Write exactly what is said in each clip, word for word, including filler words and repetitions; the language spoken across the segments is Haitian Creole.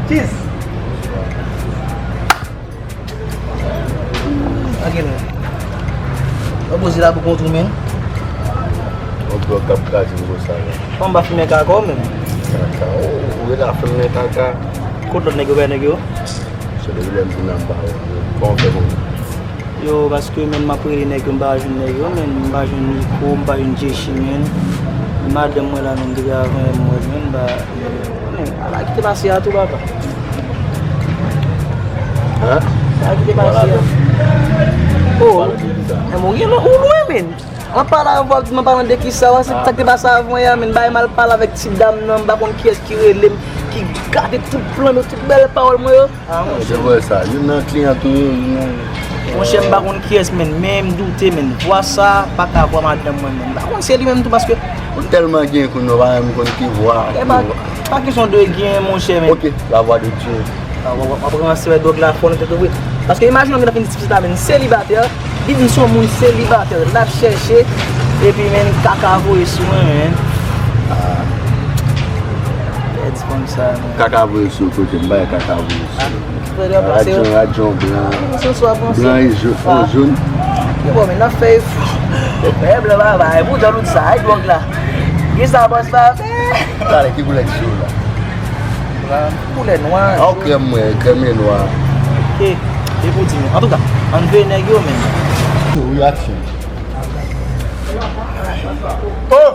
Cheese. Ok, men. Mwen poze la pou kont ou, men. Yon blòk k ap kraze m konsa la. Kòman m pa fimen kaka w, men? Kaka, oh, ou rele a fimen kaka. Kot lòt nèg yo, bay nèg yo? Se depi lè m vin la m pa wè. Kòman w fè konnen? Yo, paske, men, m ap rele nèg yo, m pa jwenn nèg yo, men, m pa jwenn Nico, m pa jwenn Jeshi, men. Madanm mwen la, men, depi avan yè m wè l, men, m pa, men, ala ki te pase a tou, papa. Hein? Sa ki te pase a. Oh, men, ou gen lò, ou lwen, men. An pale avè w, m ap pale de kisa, w a, se sa ki te pase avan yè a, men, bay mal pale avèk ti dam nan, m pa konn kiyès ki rele m, ki gate tout plan m yo, tout bèl pawòl mwen yo. Ah, monchè. Se vre sa. Youn nan kliyan tou, youn nan... Monchè, m pa konn kiyès, men, men m doute, men vwa sa pa ka vwa madanm mwen, men m pa konn se li menm tou, paske ou tèlman gen kounye a, w pa menm konn ki vwa. E pa, pa kesyon de gen, monchè, men. Ok, la voix de Dieu. Ah, w ap, w ap ranse wè dwòg la fò nan tèt ou vre. Paske imajine w gen nan fin ti pitit la, men selibatè, li di se yon moun selibatè l ap chèche, epi, men, kaka voye sou mwen, men. Ah. Pèdi fanm sa, men. Kaka voye sou kote m bay kaka voye sou. Ah, ki fè de pase yo. Radyon, radyon blan. Blan e jòn, jòn. Ki bon, men n ap fè efò. Fè blan papa, e pou jan nou di sa, e dwòg la. Ki sa bòs la fè? Talè, ki koulè ti yo la? Koulè nwa. Ah, krèm mwen, krèm e nwa. Ok, e pou di nou. Antouka, ann veye nèg yo, men. Wi, aksyon. Oh!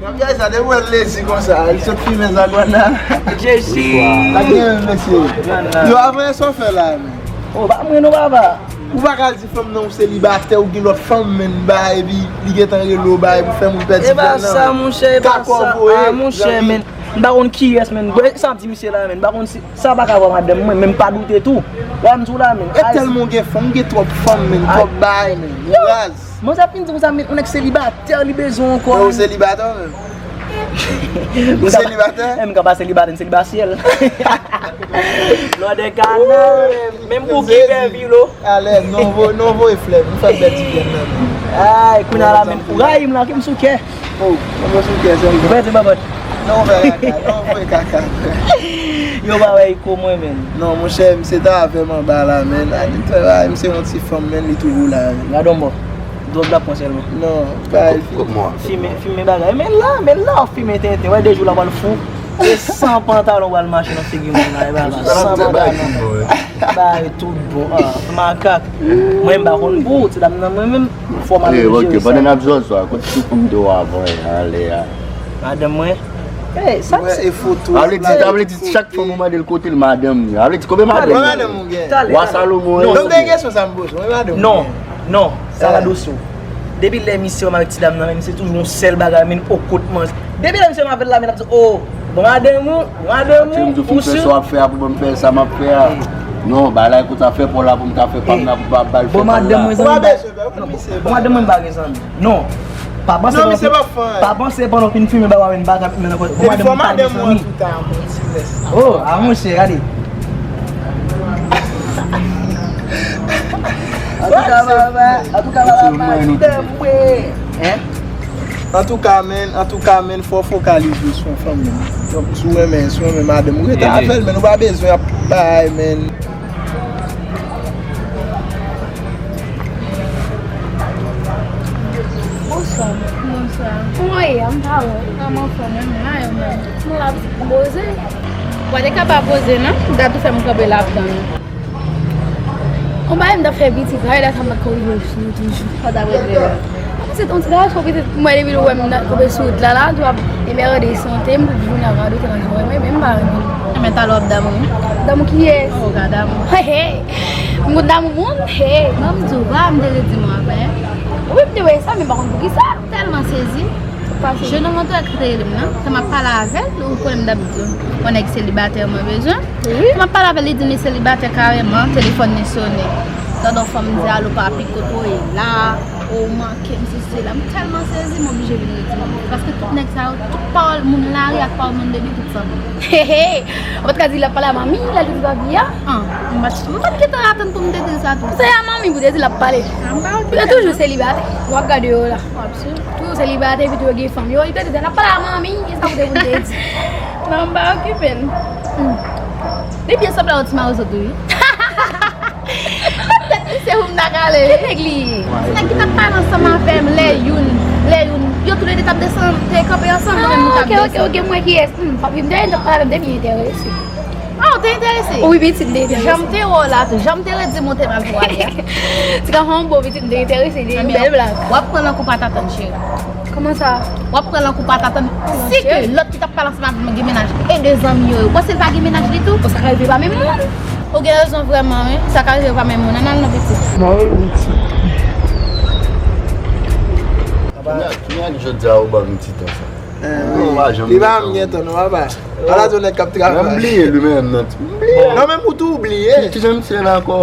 Manmzèl sa, depi w wè l lezi konsa, li sot fimen zagwana. Jezi! Sa gen, mesye? Yo, avan yè sa w fè la, men. Oh, pa mwen non, papa. Ou pa ka al di fanm nan ou selibatè, ou gen lòt fanm, men, bay, epi li gentan rele w, bay, pou fè moun pèdi vyann nan. E pa sa, monchè, e pa sa. Ah, monchè, men. M pa konn kiyès, men. Bon, sa ap di misye la, men. M pa konn si, sa pa ka vwa madanm mwen, men m pa doute tou. Wè m di w la, men. E tèlman w gen fanm, ou gen twòp fanm, men, twòp bay, men. Ou raz. Manzè ap fin di konsa, men, yon nèg selibatè, li bezwen ankò. Ou selibatè, menm? Ou selibatè? Menm kan pa selibatè, m selibasyèl. Blòdè kanal, menm pou ki fè vilo. Alè, non, vo-, non, voye flè, m fè bèl ti flè nan men. Ay, kounye a la, menm pou rayi m la, ki m sou kè. Oh, non, mwen sou kè, sèl. Ou pèdi babòt. Non, ou fè kaka, non, ou fè kaka. Yo pa wè iko mwen, menm. Non, monchè, misye ta avè m anba la, menm. A, li travay, misye yon ti fanm, menm, li toujou la, menm. Gade yon bò. Dwòg la pran sèlman. Non, pa fimen, fimen bagay. Men la, men la, w ap fimen tenten. Wè, de jou la pral fou. E san pantalon pral mache nan figi moun la, e bagay, san pantalon. Bagay tout bon. Ah, makak. Mwen, m pa konn pou ti dam nan, mwen menm, fò m al jere sa. Ok, pandan n ap zòzò a, kote ti fanm de w avan, anlè a? Madanm mwen. Ey, sa misye. Sa vle di, sa vle di, chak fanm ou mande l kote l madanm li. Sa vle di, konbyen madanm ou gen? Wa Salomon. Non, non, sa la dosye w. Depi lè misye wè m avèk ti dam nan, men misye toujou yon sèl bagay, men okot manje. Depi lè misye wè m avè l la, men l ap di, oh, bon madanm ou, bon madanm ou, ou si? Sa w ap fè a pou ban m fè sa m ap fè a. Non, bagay la, kote sa fè pa w la pou m ka fè pa m la, pou m pa ba l fè pa l la. Bon madanm mwen, zanmi. Bon madanm mwen pa gen zanmi. Non. Pa panse pandan w fin fimen ba w a, men bagay, men nan kòt. Bon madanm mwen pa gen zanmi. Oh, a monchè, gade. Antouka, papa, antouka, papa, madanm mwen. Hein? Antouka, men, antouka, men, fò w fokalize sou yon fanm, men. Donk, si w renmen, si w renmen madanm ou, rete avè l, men, ou pa bezwen ap bay, men. Bonswa. Bonswa. Kòman w ye? M pa wè w. Kòman w fè menm? M la, yo menm. M la, pitit, m poze. W pa te ka pa poze, non? Dat ou fè m kanpe la ap tann ou. Yon bagay m t ap fè pitit la, e dat sa m pa t ka rive sou ou toujou. Sa w t ap regle la? Se yon ti gason, pitit, m wè depi l wè m kanpe sou wout la, la, tou ap emède sante m, tout jounen ap radote nan zòrèy mwen, men m pa renmen. Men talè w ap damou wi. Damou kiyès? Oh, gad damou. Hey, hey. M konn damou moun? Hey. Ban m di w, pa m te redi mwen avan, hein. Wi, m te wè sa, men m pa konn poukisa. Tèlman sezi. Sa k pase? Jennonm an tou ki te rele m nan. Sa m ap pale avè l, ou konnen m dabitid yon nèg selibatè mwen bezwen. Wi. Sa m ap pale avè l, li di m li selibatè kareman, telefòn li sonnen. Tande yon fanm di, alo papi, kote w ye la? Ou manke m sou sela. M tèlman sezi, m oblije vin redi manmi. Paske tout nèg sa yo, tout pawòl moun lari ak pawòl moun de byen, tout sanble. He, he. Ou pa t ka di l ap pale a manmi, l al di papi a? An, m pa t, m pa t gentan atann pou m te di l sa tou. Se a manmi pou te di l ap pale. An, ba, ok. Yo toujou selibatè. W ap gade yo la. W ap swiv. Toujou selibatè, epi tou yo gen fanm. Yo, li te di l ap pale a manmi, ki sa pou te pou l te di? Non, m pa okipe l. Hmm. Li byen sanble a yon ti mawozo tou, wi. Tèt li se pou m ta kale. Ki nèg li ye? Se nèg ki t ap pale ansanm avè m lè youn, lè youn. Yo toulède t ap desann, te kanpe ansanm, mwen menm m t ap desann. Ah, ok, ok, ok, m wè kiyès. Hmm, papi m te, m t ap pale, m te byen enterese. Ah, ou te enterese? Wi, pitit, m te enterese. Jan m te wè w la tou, jan m te redi m ou te pral pwale a. Ti ka fè yon bon pitit, m te enterese, li yon bèl blag. W ap pran nan kou pa t atann, cheri. Kòman sa? W ap pran nan kou pa t atann. Si ke lòt ki t ap pale ansanm avè m gen mennaj e de zanmi yo, ou panse l pa gen mennaj li tou? Bon, sa ka rive pa menm moun. Ou gen rezon vrèman, wi. Sa ka rive pa menm moun. Ann al non, pitit. Mwen, pitit. Kounya, kounya jodi a ou ban m ti tan sa. Li pa janm gen tan non, papa. Ala di yon nèg k ap travay. Mwen bliye li menm nan. Non, menm ou tou bliye. Ki, ki jan misye la ankò?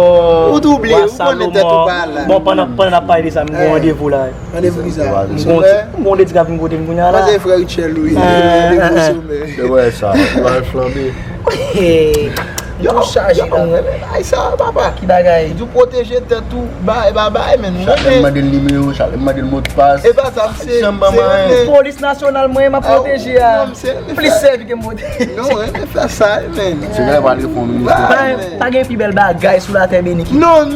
Ou tou bliye, ou konnen tèt ou pa la. Bon, pandan, pandan n ap pale de sa, m gen randevou la. Randevou ki sa? M gon ti, m gon de ti k ap vin kote m kounya la. Mwen se frè Richel wi. Randevou somè. Se vre sa, ou al flanbe. Yo, yo, mwen renmen bagay sa, papa. Ki bagay? Di w pwoteje tèt ou, bay, bay, bay, men. Chak lè m mande l nimewo, chak lè m mande l modpas. E pa sa, se, se renmen. Polis nasyonal mwen, m ap pwoteje a. Non, se renmen fè sa. Plis sèvi ke m pwoteje. Non, renmen fè sa, men. Se lè pa telefòn ou. Pa gen pi bèl bagay sou latè beni ki. Non,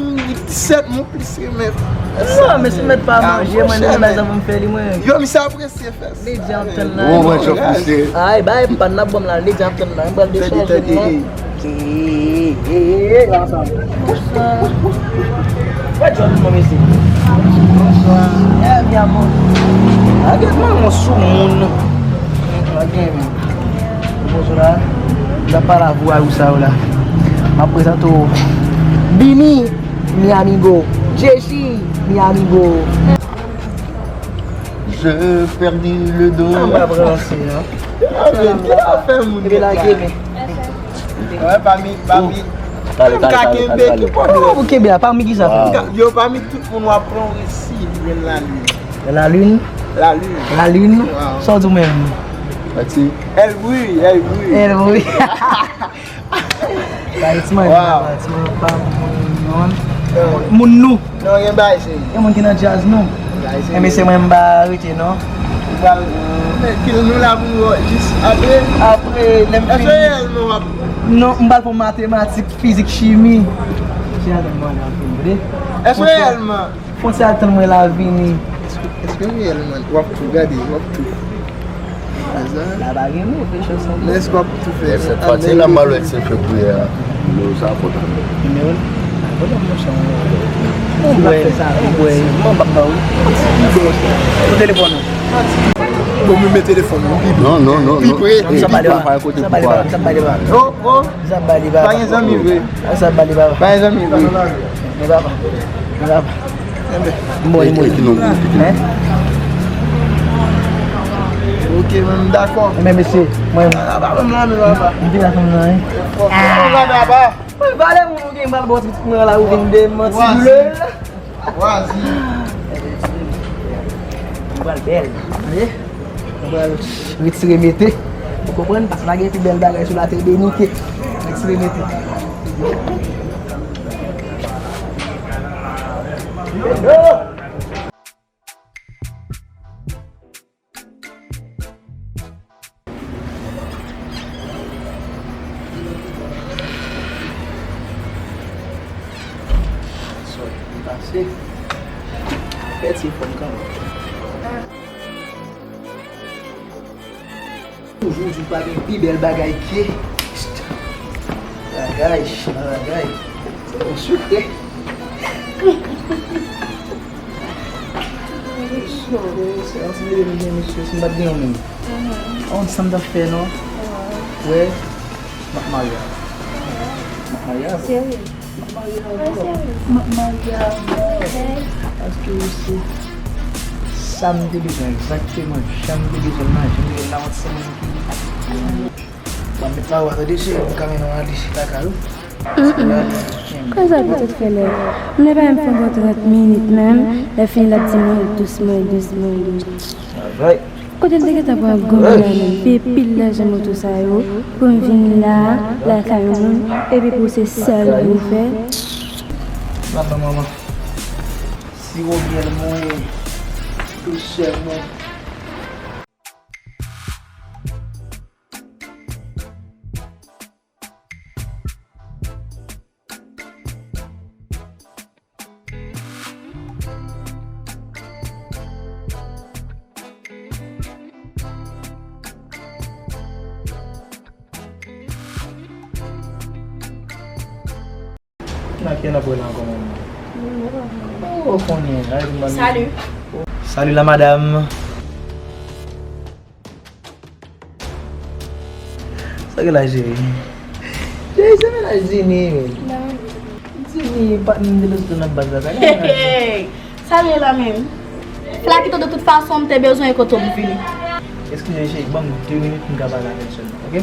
sèt mwen plis renmen. Non, men si mèt pa manje, mwen, menm bagay sa pou m fè li, mwen. Yo, misye apresye fè sa. Li di ap tann la. Bon, mwen, Jean Poussé. Ay, bay m pa n ap ban m la, li di ap tann la. M pral dechaje m non. Wè John, mon mesye. Bonswa. Eh, mi amor. A, gèt manman sou moun. Lage men. Bonjou la. M ta pale avou a ou sa yo la. M ap prezante w. Bini, mi amigo. Jechi, mi amigo. Je perdis le dos. An ba branche, hein. Ki afè moun ki lage men. Wè, pami, pami. Talè, talè, talè, talè. Ki pwoblèm? Ou kenbe a, pami ki sa fè? Yo, pami tout moun w ap pran, ou resi jwenn lalin. Lalin? Lalin. Lalin? Sa w di w menm? Mèsi. El brille, el brille. El brille. Guys, man, ti man pa moun, non. Moun nou. Non, gen bagay se. Gen moun ki nan djaz nou. Enben se mwen m pa rete non. Ou pral, men, kil nou la pou nou jis apre. Apre, lè m fini. Èske reyèlman w ap. Non, m pral fè matematik, fizik, chimi. Ti atann mwen la pou m vle. Èske reyèlman. Fon ti atann mwen la vini. Èske, èske reyèlman w ap tou gade, w ap tou. La pa gen mo, fè chans ankò. Men èske w ap tou fè? Sèt pati la m pral wè ti fè priyè a. Yo, sa fòt an. Nimewo l? Fòt an, monchè. Ou wè, ou wè, mwen p ap ba ou. Ou telefòn ou. Bon, mwen met telefòn ou. Non, non, non, non. Pi pre. Sa pale pa. Sa pale pa. Sa pale pa. Oh, oh. Sa pale pa. Pa gen zanmi vre. Sa pale pa. Pa gen zanmi vre. Men papa. Men papa. M bon, li bon. Hein? Ok, mwen, m dakò. Men mesye, mwen. M vin la fanm nan, hein. Mwen valè moun ou gen, m pral ba w ti mwen la, ou vin de manti doulè. Wazi. Mwen pral bèl. Tande? Mwen pral retire mete. Ou konprann? Paske pa gen pi bèl bagay sou latè beni ke retire mete. Sòt li pase. Pèdi fòm kanmenm. Toujou di w pa gen pi bèl bagay ke bagay, bagay. Se yon sekrè. Sorry, se yon ti bebe m gen, mesye, si m pa t gen yon menm. Yon ti sa m t ap fè, non? Wè, m ap marye avè w. M ap marye avè w. Serye? M ap marye avè w. M ap marye avè w. Paske ou se sa m te bezwen, egzakteman jan m te bezwen l la, jan m te bezwen l la, yon ti moun ki. Ban m met pa ou a, tande, cheri, m ka mennen w ale lakay ou. Kòman sa poutèt fè lè? M te pa menm fè ankò trant minit menm, lè fini l ap di mwen dousman, dousman, dousman. Kote l te gentan pran gòm la menm, peye pil lajan moto sa yo, pou m vin la, lakay yon moun, epi pou se sèl ou fè. Madanm manman, siwo myèl mwen, dousè mwen. Nan ki n ap wè la ankò menm? Oh, konnen, ay, m ban nou. Salut. Salut la madame. Sa gen la, cheri? Cheri, se mennaj Dini, men. Dini, patnè m te lòt nan baz la, sa gen la. Hey, hey, hey. Sa l ye la menm? Flakito, de tout fason, m te bezwen kote w vini. Eskize, cheri, ban m de minit, m ka pale avè l sèlman, oke?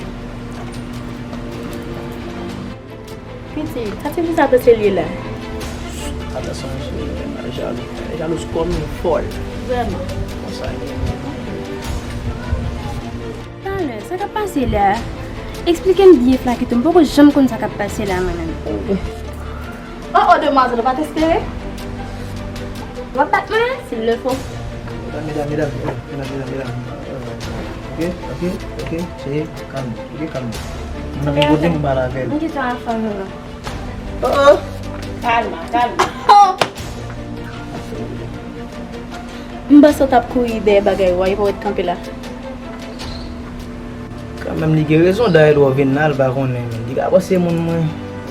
Pitit, sa ti fi sa panse l ye la? Atann, cheri, mwen jalou. Mwen jalou kòm yon fòl. Vrèman. Konsa l ye. Talè, sa k ap pase la? Eksplike m byen, Flakito, m poko janm konn sa k ap pase la, mwen menm. Oh, oh, demwazèl, ou pa t espere? W ap bat mwen, s'il le faut. Medam, medam, medam, medam, medam, medam. Oke, oke, oke, cheri, kalme, oke, kalme. Mwen nan men kote m pale avè l. Mwen gentan ap fè l. Oh, oh. Kalma, kalma. Oh. M panse w t ap kouri dèyè bagay ou a, epi w ret kanpe la. Kanmenm, li gen rezon, dayè lè w vin la, l pa konnen, men li ka panse moun mwen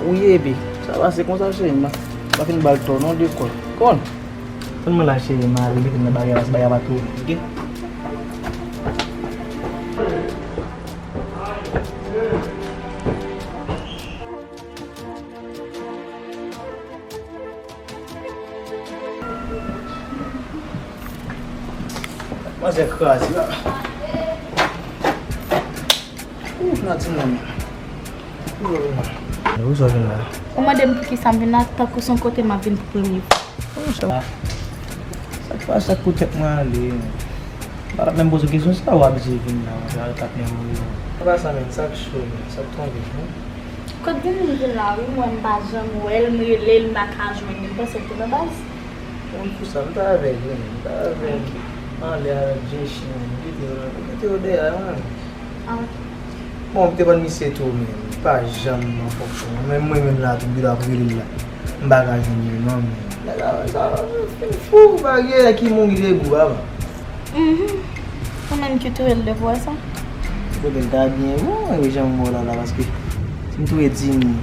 ou ye, epi sa pase konsa, cheri, m pa, m pa fin ba l tò, non, de kò. Konn. Tann mwen la, cheri, m ale mete m nan bagay la, se bagay pa tou, oke? Manzè kraze la. Ouf, Nadine nan men. Ouf, ouf, ouf. Ou sot vin la. Ou mande m pou ki sa m vin la, tankou se yon kote m ap vin pou premye fwa. Oh, sa va. Sa k pase ak pou tèt mwen ale? M pa t ap menm poze w kesyon sa, w abitye vin la, w se al tap menm ou yo. Se pa sa menm, sa k cho menm, sa k twonpe, hmm? Kot vin, vin la, wi, mwen m pa janm wè l, m rele l, m pa ka jwenn li, m panse l te nan baz. Mwen fou sa, m t avè l, wi, m t avè l. Anlè avèk Jechi, m kite yo, m kite yo dèyè, wi. Ah. Bon, m te ban misye tou, men li pa janm nan fonksyon. Menm mwen menm la, tou, m gentan ap rele l la. M pa ka jwenn li, non, men nèg la, sa, fin fou, pa gen nèg ki mouri debou, papa. Mhm. Ou menm ki touye l depi w wè sa? Kote l ta byen bon, e jan m wè w la la, paske si m touye Dini,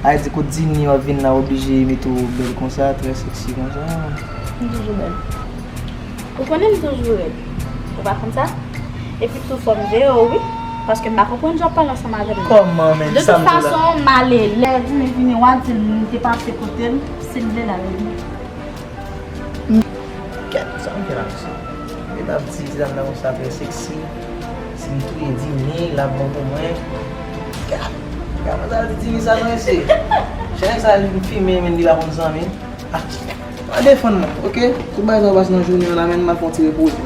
a di kot Dini w ap vin la oblije mete w bèl konsa, trè seksi konsa. M toujou bèl. Ou konnen m toujou rèd. Ou pa konn sa? Epi tou fò m veye w wi, paske m pa konprann jan w pale ansanm avè m nan. Kòman, men? De tout fason, m ale. Lè Dini vini, w a di l m te pase kote l, si l vle l al. Kèt, sa m fè la, mesye? Li t ap di ti dam nan konsa trè seksi. Si m touye Dini, l ap bon pou mwen. Gad, gad sa di Dini sa, non, mesye. Chènèg sa, li fimen, men li pa konn zanmi. Ah, pa defann mwen, oke? Tout bagay sa yo pase nan jounen an la, men m ap fè yon ti repoze.